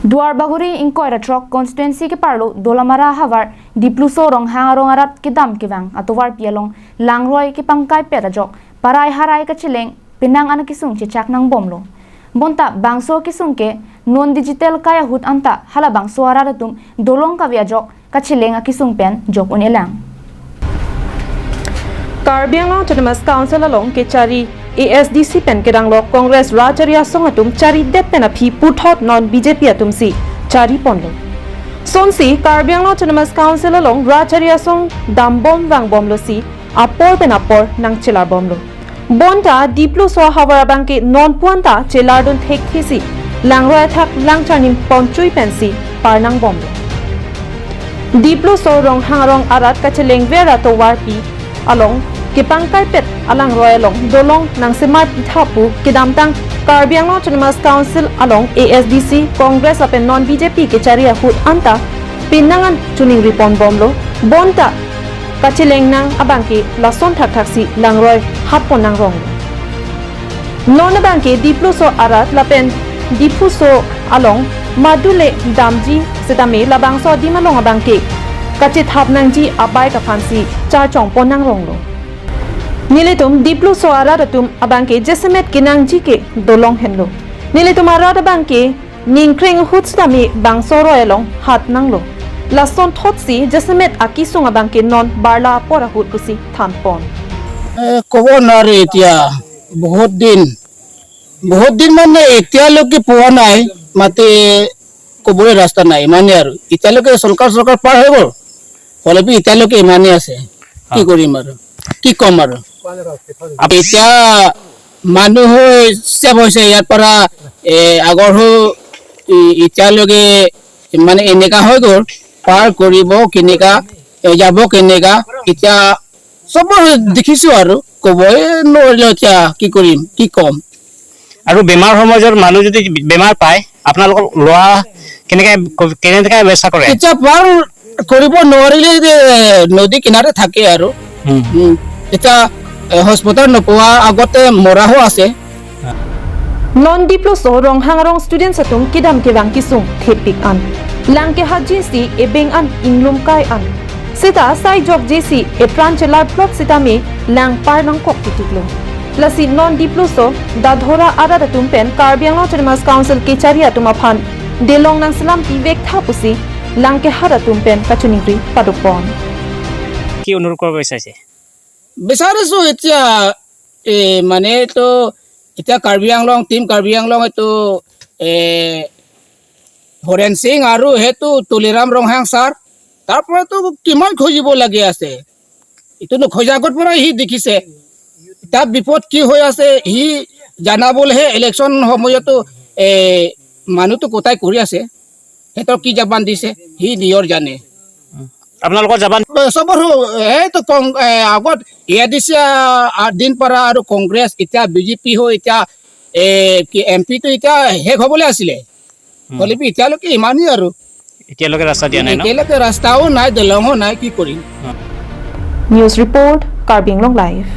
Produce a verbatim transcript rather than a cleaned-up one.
Duarbagori ingkoi ra throk constituency keparlo Dolamara havar Dipluso Ronghang arong arat kedam kevang atovarpi along langroi kepangkaipet ajok parai harai kacheleng penang an akesung chechak nangbomlo. Bonta bangso akesung ke non digital kai ahut anta halabangso arat atum dolong kave ajok kacheleng akesung pen jok un-elang. Karbi Anglong Autonomous Council along kechari A S D C pen kedang lok Congress Rajari Asong atum charidet pen aphi puthot non B J P atum si chari ponlo. Sonsi Karbi Anglong Autonomous Council along Rajari Asong dambom vangbomlo si apor pen apor nangchelar bomlo. Bonta Dipluso havar abangke non puanta chelardun thekthesi langroi athak langchar nim ponchui pensi parnang bomlo. Dipluso Ronghang arong arat kachelengver atovarpi along kepangkaipet alangroi along dolong nangsemar pitha pu kedamtang Karbi Anglong Autonomous Council along A S D C, Congress lapen non B J P kechari ahut anta penang an choningri ponbomlo. Bonta kacheleng nang abangke lason thakthaksi langroi hap pon nangrong. Non abangke Dipluso arat lapen Diphuso along madule damji setame labangso adim along abangke kachethap nangji abike aphansi charchong pon nangronglo. Nelitum Dipluso arat atum abangke jasemet kenangji ke dolong henlo. Nelitum arat abangke ningkreng ahut setame bangso roi along hat nanglo. Lason thotsi jasemet akesung abangke non barla apor ahut pusi thanpon. এ, ক'ব নোৱাৰি এতিয়া। বহুত দিন, বহুত দিন মানে এতিয়ালৈকে পোৱা নাই, মাতে ক'বলৈ ৰাস্তা নাই, ইমানেই আৰু। এতিয়ালৈকে চৰকাৰ, চৰকাৰ পাৰ হৈ গ'ল, হ'লে বি এতিয়ালৈকে ইমানেই আছে। কি কৰিম আৰু, কি ক'ম আৰু? এতিয়া মানুহ হৈ চেভ হৈছে ইয়াৰ পৰা, এ, আগৰ হৈ ই-, এতিয়ালৈকে মানে এনেকা হৈ গ'ল, পাৰ কৰিব কেনেকা, এ, যাব কেনেকা, এতিয়া চব দেখিছো আৰু, ক'বই নোৱাৰিলো এতিয়া কি কৰিম, কি ক'ম। আৰু বেমাৰ সময়ত মানুহ যদি বেমাৰ পায়, আপোনালোকক লোৱা কেনেকে, কেনেকে ব্যৱস্থা কৰে? এতিয়া পাৰ কৰিব নোৱাৰিলে যে নদী কিনাৰে থাকে আৰু। উম। উম, এতিয়া, এ, হস্পিটেল নোপোৱা আগতে মৰাও আছে। Non Dipluso Ronghang arong students atum kedam kevang kesung thepik an, lang kehatji si ebeng an inglum kai an, seta sai jokje si epran chelar plot setame lang par nangkok titiklo. Lasi non Dipluso Dadhora arat atum pen Karbi Anglong Autonomous Council kechari atum aphan delong nangselam pivek tha pusi lang kehat atum pen kachoningri padopon. কি অনুৰোধ কৰিব বিচাৰিছে? বিচাৰিছো এতিয়া, এ, মানে এইটো এতিয়া কাৰ্বি আংলং, টিম কাৰ্বি আংলং এইটো, এ, হৰেণ সিং আৰু সেইটো তুলিৰাম ৰংহাং ছাৰ, তাৰ পৰাতো কিমান খুজিব লাগি আছে, এইটো নোখোজা আগত পৰা সি দেখিছে। তাত বিপদ কি হৈ আছে সি জানাবলৈহে ইলেকশ্যন সময়তো, এ, মানুহটো কটাই কৰি আছে, সিহঁতৰ কি জবান দিছে সি নিজৰ জানে। আপোনালোকৰ জবান? চবৰ হো-, সেইটো কং-, এ, আগত এ আই ডি চি, আ, আ, দিন পৰা আৰু কংগ্ৰেছ, এতিয়া বি জে পি হৈ এতিয়া, এ, কি এম পিটো এতিয়া শেষ হ'বলৈ আছিলে। হ'লে বি এতিয়ালৈকে ইমানেই আৰু। এতিয়ালৈকে ৰাস্তা দিয়া নাই ন? এতিয়ালৈকে ৰাস্তাও নাই, দলঙো নাই, কি কৰিম? News report, Karbi Anglong Live.